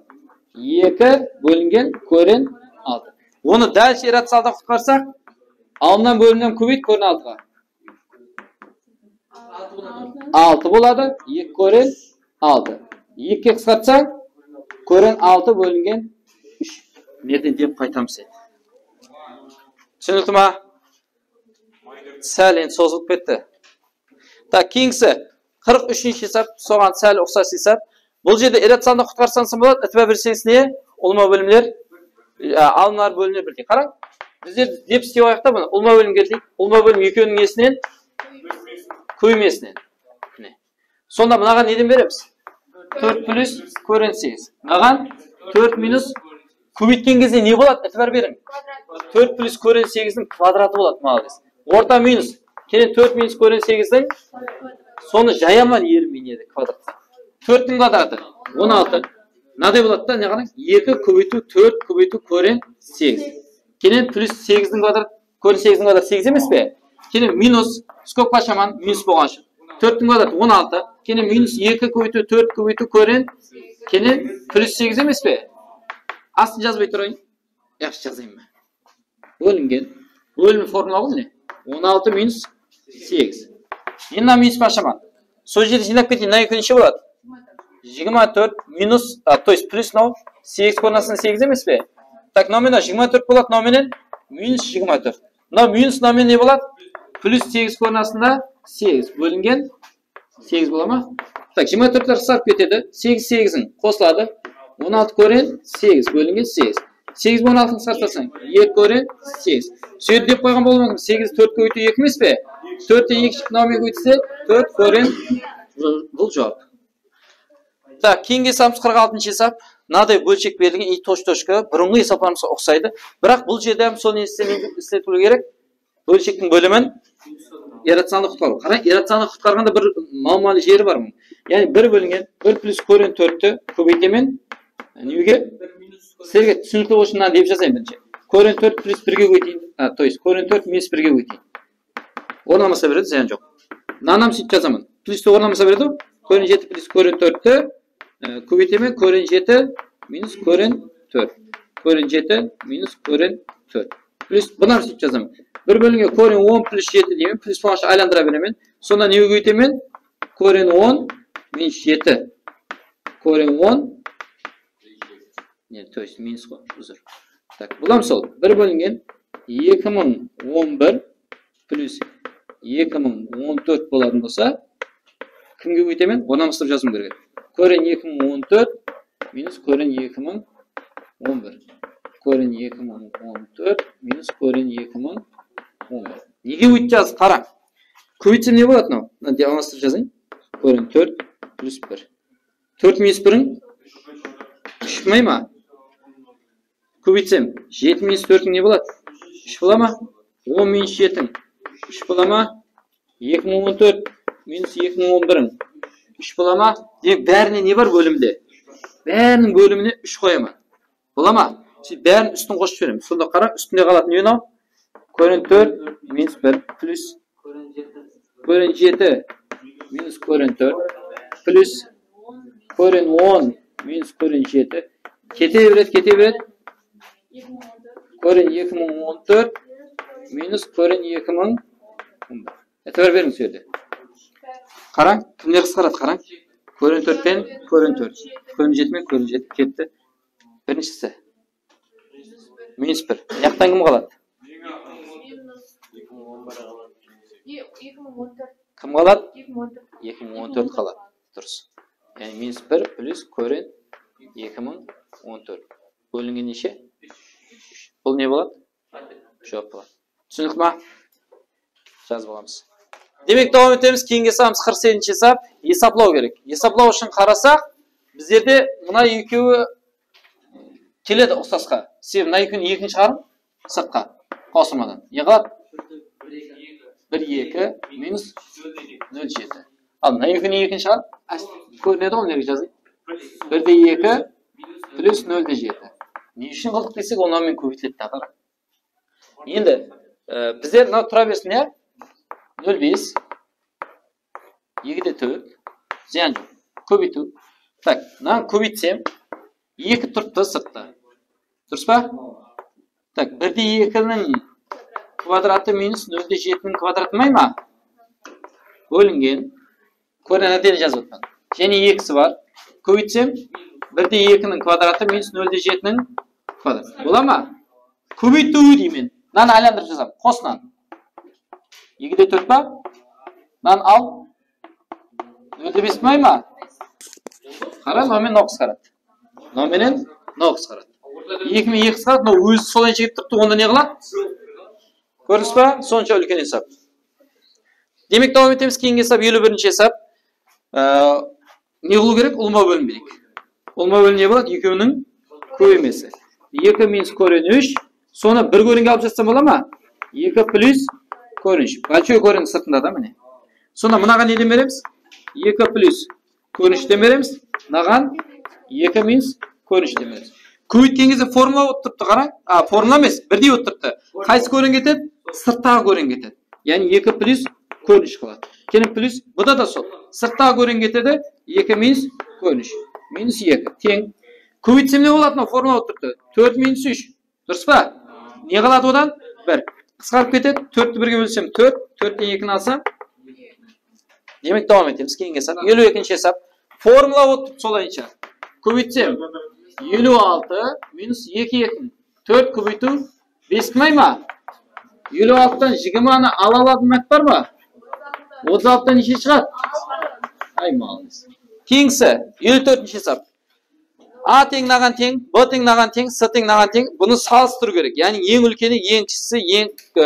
Eki bólingen koren altı. Onı dálshe irracionaldan qutqarsaq, alımnan bólimnen kóbeyt koren altıǵa. Altı boladı, eki koren altı. Ekige qısqartsań, koren altı bólingen úsh. Nereden dep qaytamız endi? Túsinikli ma? Sál endi sozılıp ketti. Tak, keyingisi qırq úshinshi esap, soǵan sál uqsas esap. Bul jerde irracionaldan qutqarsańız boladı, itibar berseńiz ne? Ulıwma bólimler, ya, alımlar bólimler birdey. Qarań, bizler dep islep alayıq ta bunı. Ulıwma bólimge deyik. Ulıwma bólim ekewiniń nesinen? Kóbeymesinen. Mine. Sonda mınaǵan neden beremiz? Tórt plyus koren segiz. Mınaǵan tórt minus kóbeytken gezde ne boladı? Itibar beriń. Tórt plyus koren segizdiń kvadratı boladı, malades. Orta minus. Kenen tórt minus koren segizdiń, sonı jayaman, ermey nedi kvadrat. Tórttiń kvadratı on altı. Mınaday boladı da, ne qarań? Eki kóbeytiw tórt kóbeytiw koren segiz. Kenen plyus segizdiń kvadrat, koren segizdiń kvadratı segiz emes pe? Kenen minus, skobka ashaman, minus bolǵan ushın. Tórttiń kvadratı on altı. Kenen minus eki kóbeytiw tórt kóbeytiw koren, kenen plyus segiz emes pe? Astın jazbay turayın. Yaqshı, jazayın ba? Bólingen. Bólimniń formula ǵoy mine. On altı minus segiz. Endi mına minus pa ashaman. Sol jerde jıynap keteyin. Mına ekewi neshe boladı? Jigirma tórt minus, a, то есть plyus mınaw segiz koren astında segiz emes pe? Tak, mınaw menen jigirma tórt boladı, mınaw menen minus jigirma tórt. Mınaw minus, mınaw menen ne boladı? Plyus segiz koren astında segiz bólingen segiz bola ma? Tak, jigirma tórtler qısqarıp ketedi. Segiz segiziń qosıladı. On altı koren segiz bólingen segiz. Segiz benen on altını qısqartasań, eki koren segiz. Sol jerde dep qoyǵan bolıwı múmkin. Segiz tórt kóbeytiw eki emes pe? Tórtten eki shıqtı, mınaw menen kóbeytse, tórt koren. Bul, bul juwap. Tak, keyingi esabımız qırq altınshı esap. Mınaday bólshek berilgen и точка, точка. Burınǵı esaplarımızǵa uqsaydı. Biraq bul jerde hám sonı esle-, esletiliw kerek. Bólshektiń bólimin irracionaldı qutqarıw. Qara, irracionaldı qutqarǵanda bir mawmalı jeri bar bunıń. Yaǵnıy bir bólingen bir plyus koren tórtti kóbeytemen. Nege? Sizlerge túsinikli bolsın dep jazayın birinshi. Koren tórt plyus birge kóbeyteyin. A, то есть koren tórt minus birge kóbeyteyin. Ornamasa beredi, zıyan joq. Mınanı hám sóytip jazaman. Plyusti ornamasa beredi. Koren jeti plyus koren tórtti, e, kóbeytemen, koren jeti minus koren tórt. Koren jeti minus koren tórt. Plyus, bunı hám sóytip jazaman. Bir bólingen koren on plyus jeti deymen, plyus bolǵansha aylandıra beremen. Sonda nege kóbeytemen? Koren on minus jeti. Koren on Ne, то есть minus ǵoy, uzr. Tak, bul hám sol. Bir bólingen eki mıń on bir plyus eki mıń on tórt bolatuǵın bolsa, kimge kóbeytemen? Ornamastırıp jazıwım kerek. Koren eki mıń on tórt minus koren eki mıń on bir. Koren eki mıń on tórt minus koren eki mıń on bir. Nege óytip jazdı? Qarań. Kóbeytsem ne boladı mınaw? Mına, almastırıp jazayın. Koren tórt plyus bir. Tórt minus biriń úsh bolmay ma? Kóbeytsem, jeti minus tórtiń ne boladı? Úsh bola ma? On minus jetiń úsh bola ma? Eki mıń on tórt minus eki mıń on biriń úsh bola ma? Demek, bárine ne bar bólimde? Báriniń bólimine úsh qoyaman. Bola ma? Sóytip bárin ústin qosıp jiberemen. Sonda qara, ústinde qaladı ne mınaw? Koren tórt minus bir plyus koren jeti minus koren tórt plyus koren on minus koren jeti. Kete beredi, kete beredi. Koren eki mıń on tórt minus koren eki mıń on bir. Itibar beriń sol jerde. Qarań, kimler qısqaradı, qarań. Koren tórtten koren tórt. Koren jeti men koren jeti ketti. Birinshisi. Minus bir. Mıyaqtan kim qaladı? Kim qaladı? Eki mıń on tórt qaladı. Durıs. Yaǵnıy minus bir plus koren eki mıń on tórt. Bólingen neshe? Bul ne boladı? Juwap boladı. Túsinikli ma? Jazıp alamız. Demek, dawam etemiz. Keyingi esabımız qırq segizinshi esap. Esaplaw kerek. Esaplaw ushın qarasaq, bizlerde mına ekewi keledi uqsasqa. Sebebi mına ekewiniń ekin shıǵarıń sırtqa qawsırmadan. Ne qaladı? Bir eki minus nol jeti. Al, mına ekewiniń ekin shıǵar. Kórinedi ǵoy, mına jerge jazayın. Bir de eki plus nol de jeti. Ne ushın qıldıq desek, ol mınaw menen kóbeytiledi de, qara. Endi, e, bizler mına tura bersin, ya? Nol bes, eki de tórt, zıyan joq. Kóbeytiw. Tak, mınanı kóbeytsem, eki turıptı sırtta. Durıs pa? Tak, bir de ekiniń kvadratı minus nol de jetiniń kvadratı may ma? Bólingen. Koren ádeli jazıp atırman. Jáne ekisi bar. Kóbeytsem, bir de ekiniń kvadratı minus nol de jetiniń kvadratı. Bola ma? Kóbeytiw deymen. Mınanı aylandırıp jazam. Qos mınanı. Eki de tórt pa? Mınanı al. Nol de bes may ma? Qara, mınaw menen mınaw qısqaradı. Mınaw menen mınaw qısqaradı. Eki menen eki qısqaradı, mınaw ózi solay jigip turıptı, onda ne qıladı? Kórdińiz ba? Sonsha úlken esap. Demek, dawam etemiz. Keyingi esap, eliw birinshi esap. Ee, ne qılıw kerek? Ulıwma bólim bereyik. Ulıwma bólim ne boladı? Ekewiniń kóbeymesi. Eki minus koren úsh. Sonı bir korenge alıp jazsam bola ma? Eki plus koren úsh. Большой koren sırtında da, mine. Sonda mınaǵan neden beremiz? Eki plus koren úshten beremiz. Mınaǵan eki minus koren úshten beremiz. Kóbeytken gezde formula bolıp turıptı, qara. A, formula emes, birdey bolıp turıptı. Qaysı koren ketedi? Sırttaǵı koren ketedi. Yaǵnıy eki plus koren úsh qaladı. Keyin plus, bunda da sol. Sırttaǵı koren ketedi, eki minus koren úsh. Minus eki teń. Kóbeytsem ne boladı? Mınaw formula bolıp turıptı. Tórt minus úsh. Durıs pa? Ne qaladı odan? Bir. Qısqarıp ketedi. Tórtti birge bólsem, tórt. Tórtten ekini alsam. Demek, dawam etemiz. Keyingi esap. Eliw ekinshi esap. Formula bolıp turıptı solayınsha. Kóbeytsem, eliw altı minus eki eki. Tórt kóbeytiw bes may ma? Eliw altıdan jigirmanı ala aladım, mák bar ma? Otız altıdan neshe shıǵadı? Ay, молодец. Keyingisi, eliw tórtinshi esap. A teń mınaǵan teń, B teń mınaǵan teń, C teń mınaǵan teń. Bunı salıstırıw kerek. Yaǵnıy, eń úlkeni, eń kishisi, eń, e,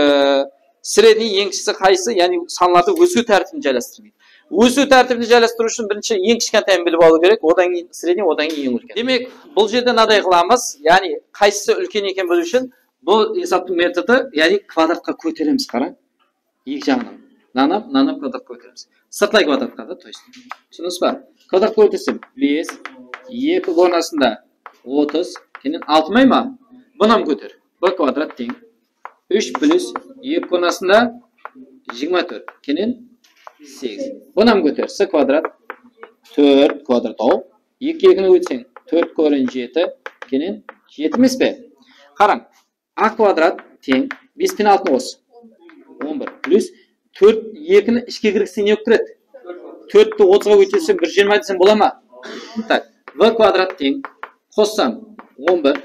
средний, eń kishisi qaysı? Yaǵnıy, sanlardı ósiw tártibinde jaylastırıw kerek. Ósiw tártibinde jaylastırıw ushın birinshi eń kishkentayın bilip alıw kerek, odan keyin средний, odan keyin eń úlken. Demek, bul jerde mınaday qılamız, yaǵnıy, qaysısı úlken eken biliw ushın bul esaptıń metodı, yaǵnıy, kvadratqa kóteremiz, qarań. Eki jaǵınan. Mınanı, mınanı kvadratqa kóteremiz. Sırtlay kvadratqa da, то есть. Túsindińiz ba? Kvadratqa kótersem, bes, eki ornasında otız, keyin altı may ma? Bunı hám kóter. B kvadrat teń úsh plus eki ornasında jigirma tórt, keyin segiz. Bunı hám kóter. C kvadrat tórt kvadrat, aw. Eki ekini ótseń, tórt koren jeti, keyin jeti emes pe? Qarań, A kvadrat teń bes penen altını qos. On bir plus tórt, ekini ishke kirgizseń ne bolıp kiredi? Tórtti otızǵa óteseń, bir júz jigirma desem bola ma? Tak, B kvadrat teń, qossam, on bir.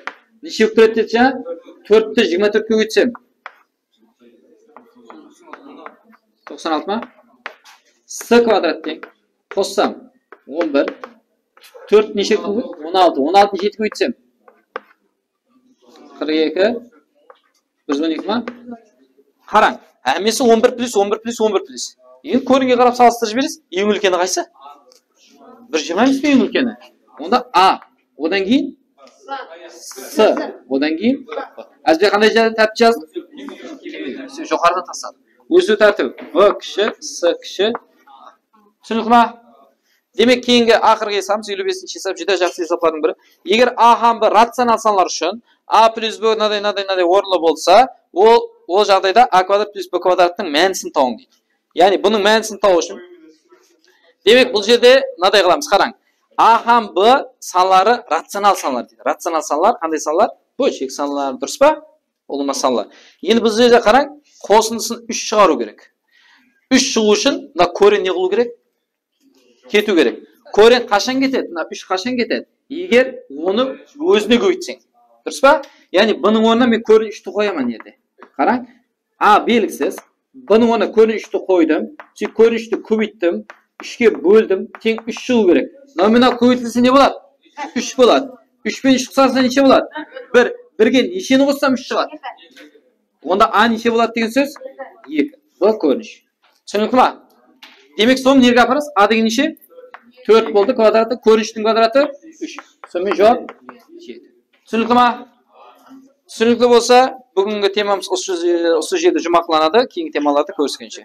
Neshe bolıp kiredi dedi jańa? Tórtti jigirma tórtke ótsem, toqsan altı ma? C kvadrat teń, qossam, on bir. Tórt neshe? On altı. On altını jetige ótsem, qırq eki. Bir júz on eki ma? Qarań, hámmesi on bir plus, on bir plus, on bir plus. Endi korenge qarap salıstırıp jiberesiz. Eń úlkeni qaysı? Bir júz jigirma emes pe eń úlkeni? Onda A. Odan keyin C. Odan keyin B. Ázbe qanday ja-, tártipte jazdım? Joqarıda tasladım. Ósiw tártibi. B kishi, C kishi. Túsinikli ma? Demek, keyingi aqırǵı esabımız, eliw besinshi esap, júdá jaqsı esaplardıń biri. Eger A hám B racional sanlar ushın A plus B mınaday, mınaday, mınaday orınlı bolsa, ol, ol jaǵdayda A kvadrat plus B kvadrattıń mánisin tabıń deydi. Yaǵnıy, bunıń mánisin tabıw ushın. Demek, bul jerde mınaday qılamız, qarań. A hám B sanları racional sanlar deydi. Racional sanlar, qanday sanlar? Bólshek sanlar, durıs pa? Ulıwma sanlar. Endi bul jerde qarań, qosındısın úsh shıǵarıw kerek. Úsh shıǵıw ushın mına koren ne qılıw kerek? Ketiw kerek. Koren qashan ketedi? Mına úsh qashan ketedi? Eger onı ózine kóbeytseń. Durıs pa? Yaǵnıy bunıń ornına men koren úshti qoyaman erde. Qarań. A belgisiz. Bunı, onı, koren úshti qoydım. Sóytip koren úshti kóbeyttim. Úshke bóldim. Teń úsh shıǵıw kerek. Nominal kóbeytilse ne boladı? Úsh boladı. Úsh penen úshti qısqarsa neshe boladı? Bir. Birge nesheni qossam úsh shıǵadı? Onda a neshe boladı degen sóz? Eki. Bul koren úsh. Túsinikli ma? Demek, sonı nerge aparasız? A degen neshe? Tórt boldı, kvadratı, koren úshtiń kvadratı úsh. Sonıń menen juwap jeti. Túsinikli ma? Túsinikli bolsa, búgingi temamız usı, usı jerde juwmaqlanadı. Keyingi temalarda kóriskenshe.